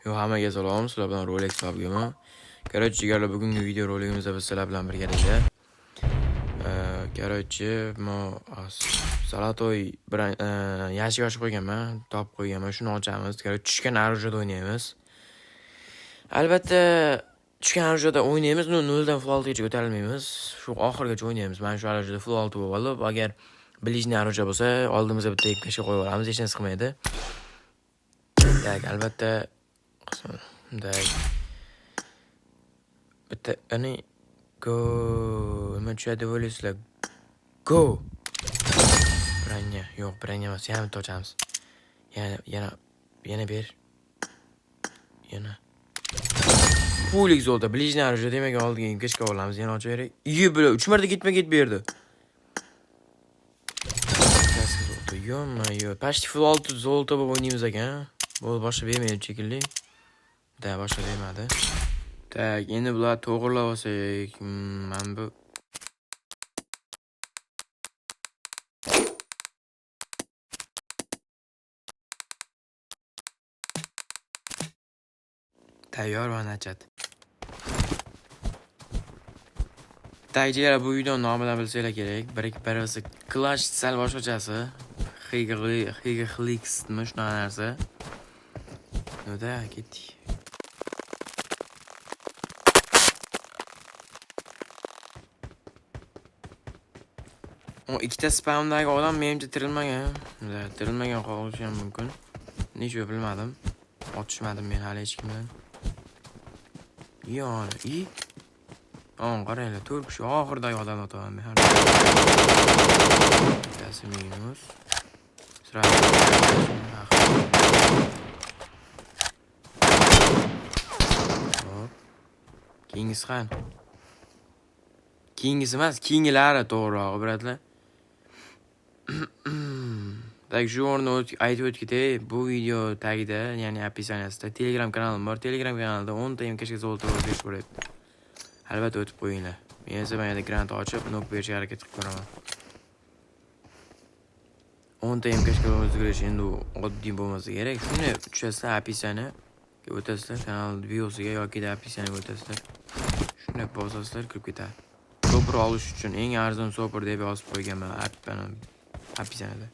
Yo, hammaga salom, sizlar bilan Rolex vlogimi. Короче, jigarlar, bugungi video roligimizda biz sizlar bilan birgalikda. Короче, mo Zолотой bir yashik ochib qo'yganman, topib qo'yganman, shuni ochamiz. Короче, tushgan оружиеda o'ynaymiz. Albatta, tushgan оружиеda o'ynaymiz, но noldan full oltigacha ko'tarilmaymiz. Shu oxirigacha o'ynaymiz. Mana shu оружиеda full olti bo'lib olib, agar ближний оружие bo'lsa, oldimizga bitta epkashga qo'yib olamiz, hech narsa qilmaydi. Так, albatta, так. Bitta ani go, nima tushadi deb o'ylaysizlar? Go! Броня, yo'q, броня emas, yana bitta ochamiz. Yana, yana, yana ber. Yana. Пулик золото, ближний оружие, demak oldiga epkashga olamiz, yana ochaverik. Iye, bular 3 marta ketma-ket berdi. Краска золото, ё-моё, почти full olti золото bo'lib o'ynaymiz ekan. Bo'ldi, boshqa bermaydi shekilli. Да, boshqa bermadi. Так, endi bularni to'g'irlab olsak, mana bu tayyor va nachat. Так, jigarlar, bu videoni nomidan bilsanglar kerak. Bir birisi Clash sal boshqachasi. Higlix nima shunaqa narsa. Ну да, ketdik. O ikkita spamdagi odam menimcha tirilmagan. Да, tirilmagan qolishi ham mumkin. Necha bilmadim. Otishmadim men hali hech kim bilan. Yon, i. On qaranglar, 4 kishi oxiridagi odamni otaman men har. Bittasi minus. Сразу. Hop. Keyingisi qani? Keyingisi emas, keyingilari to'g'rirog'i, брат lar. Так, shu o'rinda aytib o'tib ketay, bu video tagida, ya'ni описание sida Telegram kanalim bor. Telegram kanalida 10 ta МКшка золото berish bo'lyapti. Albatta o'tib qo'yinglar. Men esa mana yerda granat ochib, нок berishga harakat qilib ko'raman. 10 ta МКшка o'zgarish endi u oddiy bo'lmasa kerak. Shuni tushasizlar, описание ga o'tasizlar, kanal biosiga yoki описание ga o'tasizlar. Shunday bosasizlar, kirib ketadi. Sopur olish uchun eng arzon sopur deb yozib qo'yganman описание da.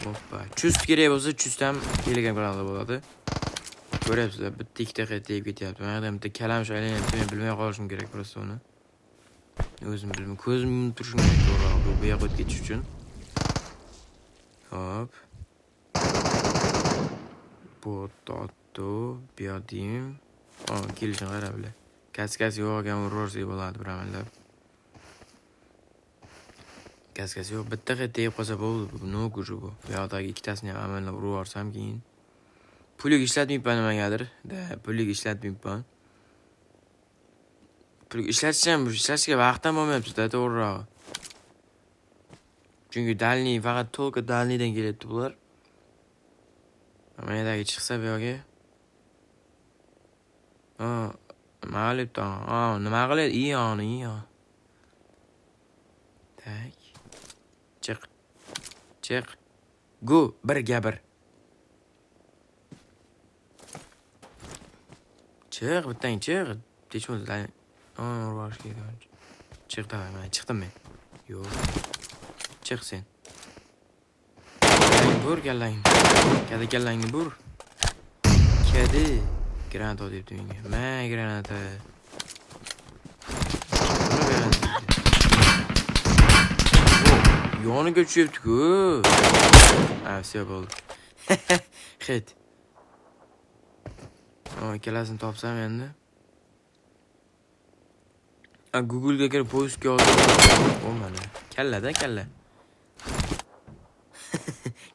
Hoppa. Chust kerak bo'lsa, chust ham Telegram kanalida bo'ladi. Ko'ryapsizlar, bitta ikkita hit tegib ketyapti. Mana yerda bitta kalamsh aylanyapti, men bilmay qolishim kerak просто uni. O'zim bilmay, ko'zim yumib turishim kerak to'g'rirog'i bu yoqqa o'tib ketish uchun. Hop. Bu otdi, bu yoqdayim. Kelishini qara bular. Kaskasi yo'q ekan, urvorsak bo'ladi bir amallab. Kaskasi yo'q, bitta hit tegib qolsa bo'ldi, bu нок уже bu. Bu yoqdagi ikkitasini ham amallab urib yuborsam keyin. Пулик ishlatmayapman nimagadir. Да, пулик ishlatmayapman. Пулик ishlatisham, ishlatishga vaqt ham bo'lmayapti-da, to'g'rirog'i. Chunki дальний faqat только дальний dan kelyapti bular. Mana yerdagi chiqsa bu yoqga. Ha, nima qilyapti? Ha, nima qilyapti? Iyoni, iyon. Так. Chiq. Chiq. Go, birga bir. Chiq, bittang chiq. Hech bo'lmasa, ha, urib yuborish kerak. Chiq, давай, mana chiqdim men. Yo'q. Chiq sen. Kallangni bur, kallangni. Kadi kallangni bur. Kadi. Granat otyapti menga. Ma granata. Buni beradi. Yoniga tushyapti-ku. Ha, всё bo'ldi. Hit. O, ikkalasini topsam endi. A, Google'ga kirib поиск ga yozib. O, mana. Kallada, kalla.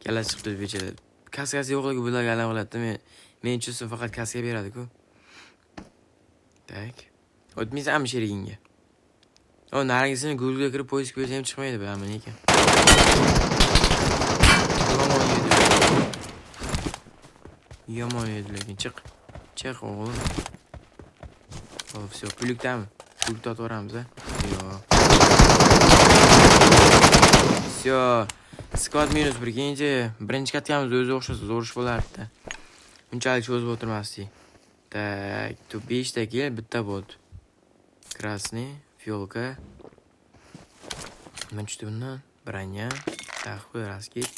Kalla chiqdi bechara. Kaskasi yo'qligi bularga alam qilyapti. Men chunsim faqat kaska beradi-ku. Так. O'tmaysanmi sherigingga? O, narigisini Google'ga kirib поиск bersa ham chiqmaydi bu nima ekan. Yomon yedi. Yomon yedi lekin chiq. Chiq o'g'lim. Hop, всё, пулик dami? Пулик otib yuboramiz a? Yo'q. Всё. Squad minus bir. Keyinchi birinchi катка miz o'zi o'xshasa zo'r ish bo'lardi. Unchalik cho'zib o'tirmasdik. Так, tu 5 ta kill, bitta bot. Красный, фиолка. Nima tushdi bundan? Броня, sahvi, раскид.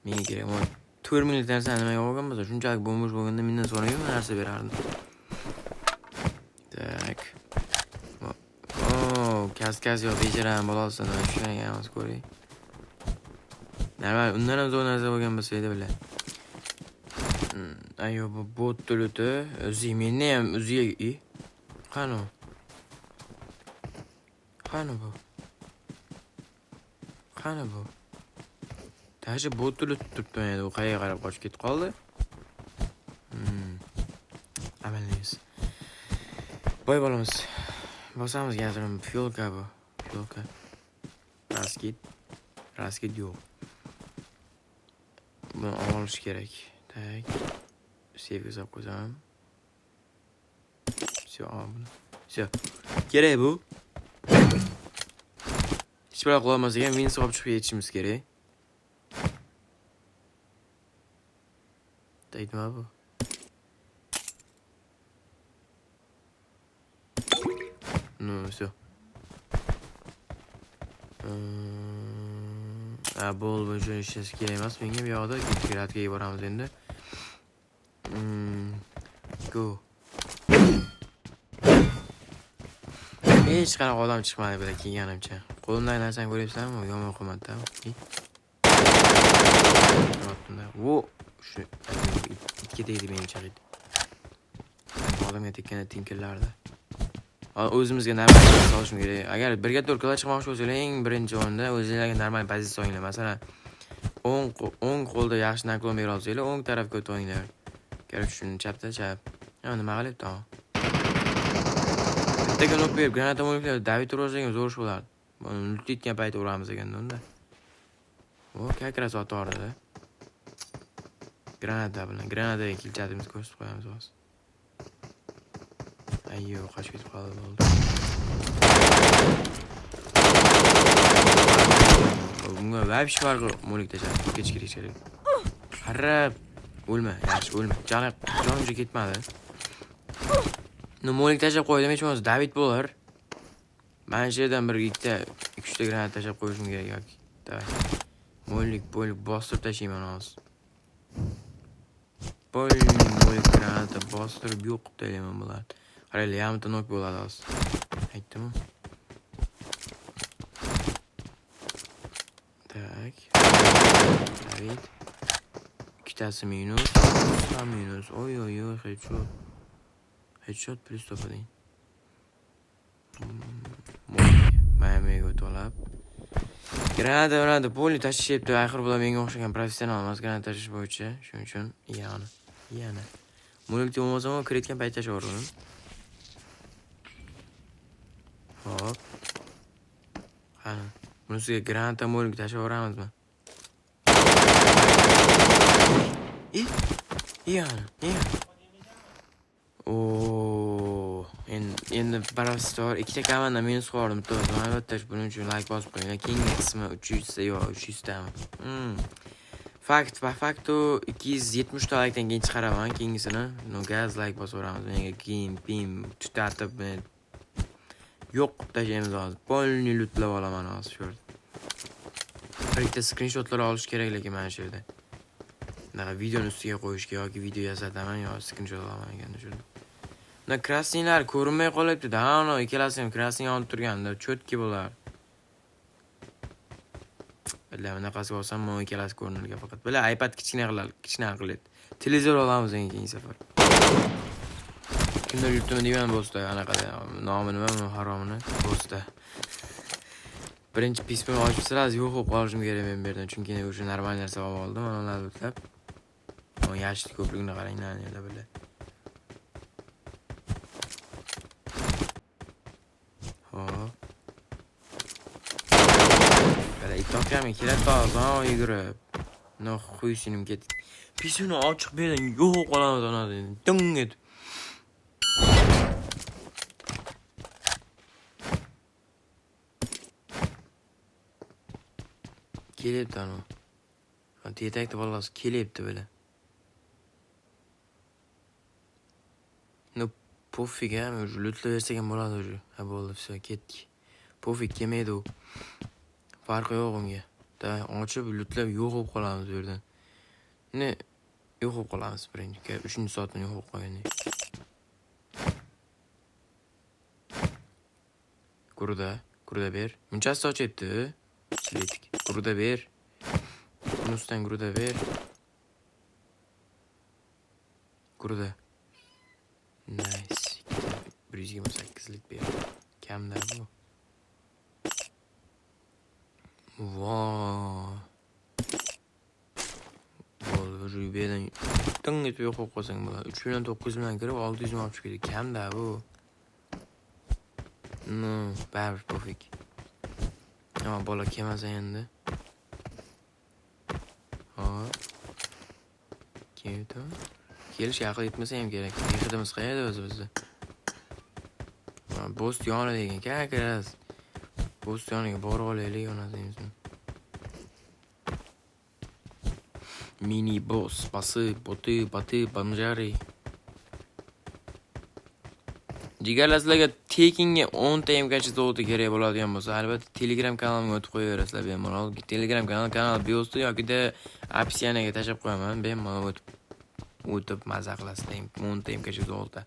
Menga kerak. Mana 4 minglik narsani nimaga olgan bo'lsa, shunchalik бомж bo'lganda mendan so'ragan narsa berardi. Так. O, kaskas yo'q, bechorani bolasi nima tushgan ekan, hozir ko'ring. Normal, undan ham zo'r narsa bo'lgan bo'lsa edi bilan. Ayo, bu bot loot i o'zi meni ham o'ziga i. Qani u? Qani bu? Qani bu? Даже bot loot turibdi endi, u qayerga qarab qochib ketib qoldi? Amallaymiz. Boy bolamiz. Bosamiz gazini. Фиолка bu. Фиолка. Раскид. Раскид yo'q. Buni olish kerak. Так. Seyfga solib qo'ysam. Всё, buni. Всё. Kerak bu. Hech bir qilolmas ekan, minus olib chiqib yetishimiz kerak. Так, nima bu? Ну, всё. A, bo'ldi, bu uchun ishlash kerak emas menga bu yoqda. Ketdik, radga yuboramiz endi. Go. Hech qanaqa odam chiqmadi bular kelganimcha. Qo'limdagi narsani ko'ryapsizlarmi? Yomon qimmatda. Vo, shu itga tegdi menimcha. Odamga tekkanda tinkillardi. O'zimizga normal pozitsiya olishim kerak. Agar birga to'rt kila chiqmoqchi bo'lsanglar, eng birinchi o'rinda o'zingizlarga normal pozitsiya olinglar. Masalan, o'ng qo'lda yaxshi наклон bera olsanglar, o'ng tarafga o'tib olinglar. Короче, shuni chapda chap. Ya, nima qilyapti u? Bitta knop berib, granata o'ynab, David ursak zo'r ish bo'lardi. Buni loot etgan payt uramiz ekanda unda. O, как раз otordi. Granata bilan, granataga kilchatimizni ko'rsatib qo'yamiz hozir. Ayyo, qochib ketib qoldi bo'ldi. Bunga вообще farqi yo'q. Molik tashlab ketish kerak kerak. Harab o'lma, yaxshi o'lma. Joni uncha ketmadi. No, molik tashlab qo'ydim, hech bo'lmasa David bo'lar. Mana shu yerdan bir ikkita, uchta granat tashlab qo'yishim kerak yoki. Давай. Molik, molik bostirib tashlayman hozir. Molik granata bostirib yo'q qilib tashlayman bularni. Qaranglar, yarimta nok bo'ladi hozir. Aytdimmi? Так. David. Ikkitasi minus. Ham minus. Oy oy oy, headshot. Headshot plus to'pading. Miamiga o'tib olib. Granata, granata, полный tashlashyapti. Axir bular menga o'xshagan professional emas granata tashlash bo'yicha. Shuning uchun yana, yana. Molikda bo'lmasam, kiritgan payt tashlayveraman. Hop. Qani. Bunisiga granata molik tashlayveramizmi? I, yana, yana. Oo, endi barastor ikkita komanda minus qilib yubordim. Albatta buning uchun like bosib qo'yinglar. Keyingi qismi 300 ta yo'q, 300 tami. Fakt, по факту 270 ta likedan keyin chiqaraman keyingisini. No, gaz like bosib yuboramiz. Menga keyin pim tutatib yo'q qilib tashlaymiz hozir. Полный lootlab olaman hozir shu yerda. Bir ikkita skrinshotlar olish kerak lekin mana shu yerda. Bunaqa videoni ustiga qo'yishga yoki video yasataman yo skrinshot olaman ekanda shu yerda. Bunda красный lar ko'rinmay qolyapti-da. Ha, uni ikkalasi ham красный yonib turganda, чётки bo'lar. Bila, bunaqasiga olsam, mana ikkalasi ko'rinar ekan faqat. Bila, iPad kichkina qiladi, kichkina qiladi. Televizor olamiz endi keyingi safar. Kimdir yurtdimi deyman bo'sta, anaqada. Nomi nima, buni haromini? Bo'sta. Birinchi pismoni ochib сразу yo'q bo'lib qolishim kerak men bu yerdan, chunki o'sha normal narsa olib oldim, mana ularni lootlab. Yashil ko'pligini qaranglar, yana bila. Hop. Bala, it topganmi? Keladi hozir, yugurib. No, xuy sinim ketdi. Pismoni ochiq bu yerdan yo'q bo'lib qolamiz ana ding etib. Kelyapti anavi. Tetakni bolasi kelyapti bular. Пофиг, a, уже lootlaversak ham bo'ladi уже. Ha, bo'ldi, всё, ketdik. Пофиг, kelmaydi u. Farqi yo'q unga. Давай, ochib, lootlab yo'q bo'lib qolamiz bu yerdan. Ne, yo'q bo'lib qolamiz birinchi. 3-soatdan yo'q bo'lib qolgandik. Gruda, gruda ber. Munchasi sochyapti. Sletik. Gruda ber. Bunisidan gruda ber. Gruda. Nice. 128lik berdi. Kamda bu. Voy. Bo'ldi, уже bu yerdan ting etib yo'q bo'lib qolsang bo'ladi. 3 million 900 bilan kirib 600 ming olib chiqib ketdi. Kamda bu. No, baribir пофиг. Ammo bola kelmasa endi. Hop. Keldi. Kelishga aql yetmasa ham kerak. Yig'idimiz qayerda o'zi bizda? Boss yonida ekan, как раз. Boss yoniga borib olaylik, onasini. Mini boss, basi, boti, bati, bamjari. Jigarlar, sizlarga tekinga 10 ta MKch золото kerak bo'ladigan bo'lsa, albatta Telegram kanalimga o'tib qo'yaverasizlar bemalol. Telegram kanal biosda yokida описание ga tashlab qo'yaman, bemalol o'tib maza qilasizlar. 10 ta MKch золото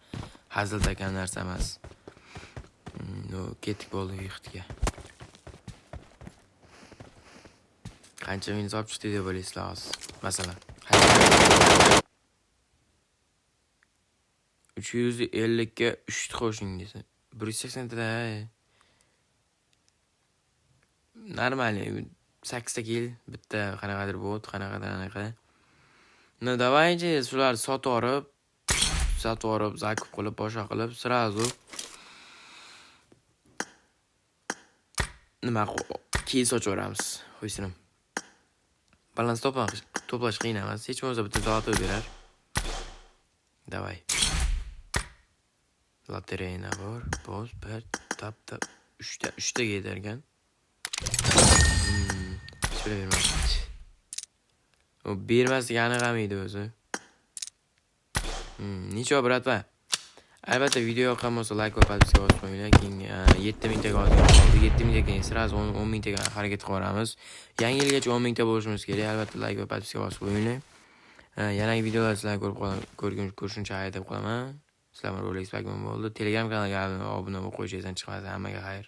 haziltakan narsa emas. No, ketdik bo'ldi yig'itga. Qancha minus olib chiqdi deb o'ylaysizlar hozir? Masalan, 350 ga 3 qo'shing desa, 180 ta. Нормально, 8 ta kill, bitta qanaqadir bot, qanaqadir anaqa. Ну, давайте shularni sotib yuborib, закуп qilib, boshqa qilib, сразу nima keys ochaveramiz. Qo'ysinim. Balans to'plash qiyin emas. Hech bo'lmasa bitta золотой berar. Давай. Lotereya bor. Boz, bir, tap, tap. Uchta, uchtaga yetar ekan. Hech biri bermadi. U bermasligi aniq ham edi o'zi. Ничего, братва. Albatta video yoqqan bo'lsa like va подписка bosib qo'yinglar. Keyingi 7 mingtaga ozgina qoldi. 7 mingta keyin сразу 10 mingtaga harakat qilib. Yangi yilgacha 10 mingta bo'lishimiz kerak. Albatta like va подписка bosib qo'yinglar. Yana videolar sizlar ko'rib ko'rishguncha xayr deb qolaman. Sizlar bilan Rolex Bagman bo'ldi. Telegram kanaliga obuna bo'lib qo'yishingizdan chiqmasin. Hammaga xayr.